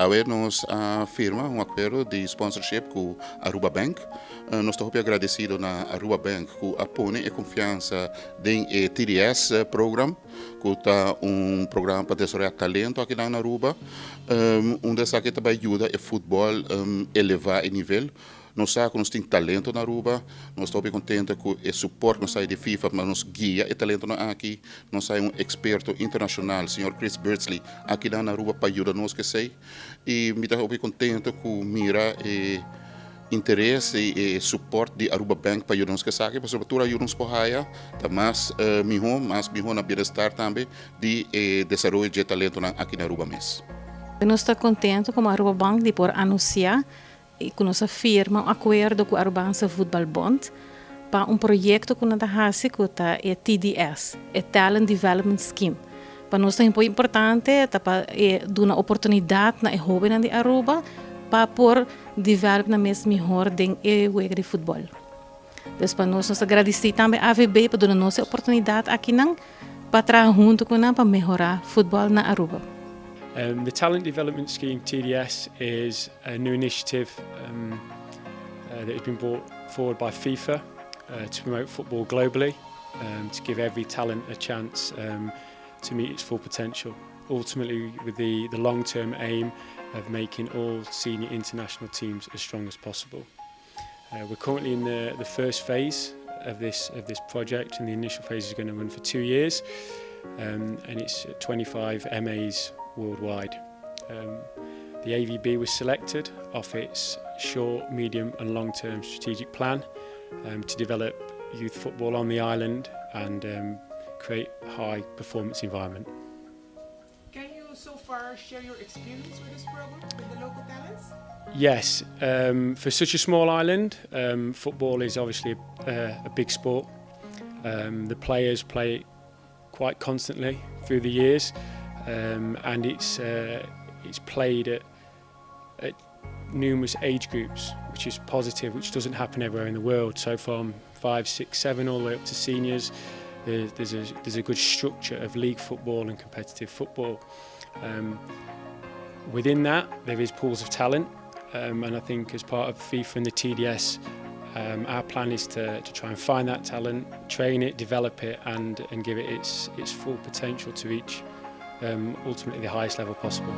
Awe nos a firma un akuerdo di sponsorship ku Aruba Bank. Nos ta hopi agradesido na Aruba Bank ku a pone e konfiansa den e TDS program, ku ta un programa pa desaroyá talento akinan na Aruba. Unda esaki ta bai yuda e futbòl elevá e nivel. Nos sa ku nos tin talento na Aruba, nos ta hopi kontento ku e support ku nos ta di FIFA pa nos guia e talentonan aki. Nos hay un eksperto internashonal, señor Chris Beardsley, akinan na Aruba pa yuda nos ku esei. I mi ta hopi kontento ku mira e interes i e support di Aruba Bank pa yuda nos ku esaki, pasobra tur ayuda nos por haya ta mas mihó, mas mihó na bienestar tambe di e desaroyo dje talentonan aki na Aruba mes. Nos ta kontento komo Aruba Bank di por anunsiá I ku nos a firma un akuerdo ku Arubaanse Voetbalbond pa un proyekto ku nan ta hasi ku ta e TDS, e Talent Development Scheme. Pa nos ta hopi importante ta pa e duna oportunidat na e hóbennan di Aruba pa por develop nan mes mihor den e wega di futbòl. Dus pa nos, nos ta gradisí tambe AVB pa duna nos e oportunidat akinan pa traha huntu ku nan pa mehorá futbòl na Aruba. The Talent Development Scheme, TDS, is a new initiative that has been brought forward by FIFA to promote football globally, to give every talent a chance to meet its full potential. Ultimately, with the, the long-term aim of making all senior international teams as strong as possible. We're currently in the, the first phase of this, of this project and the initial phase is going to run for two years and it's 25 MAs worldwide. The AVB was selected off its short, medium and long-term strategic plan to develop youth football on the island and create high performance environment. Can you so far share your experience with this program, with the local talents? Yes, for such a small island, football is obviously a, a big sport. The players play quite constantly through the years, and it's it's played at, at numerous age groups, which is positive, which doesn't happen everywhere in the world. So from 5, 6, 7 all the way up to seniors, there's, a, there's a good structure of league football and competitive football. Within that, there is pools of talent, and I think as part of FIFA and the TDS, our plan is to, to try and find that talent, train it, develop it, and, and give it its, its full potential to reach ultimately the highest level possible.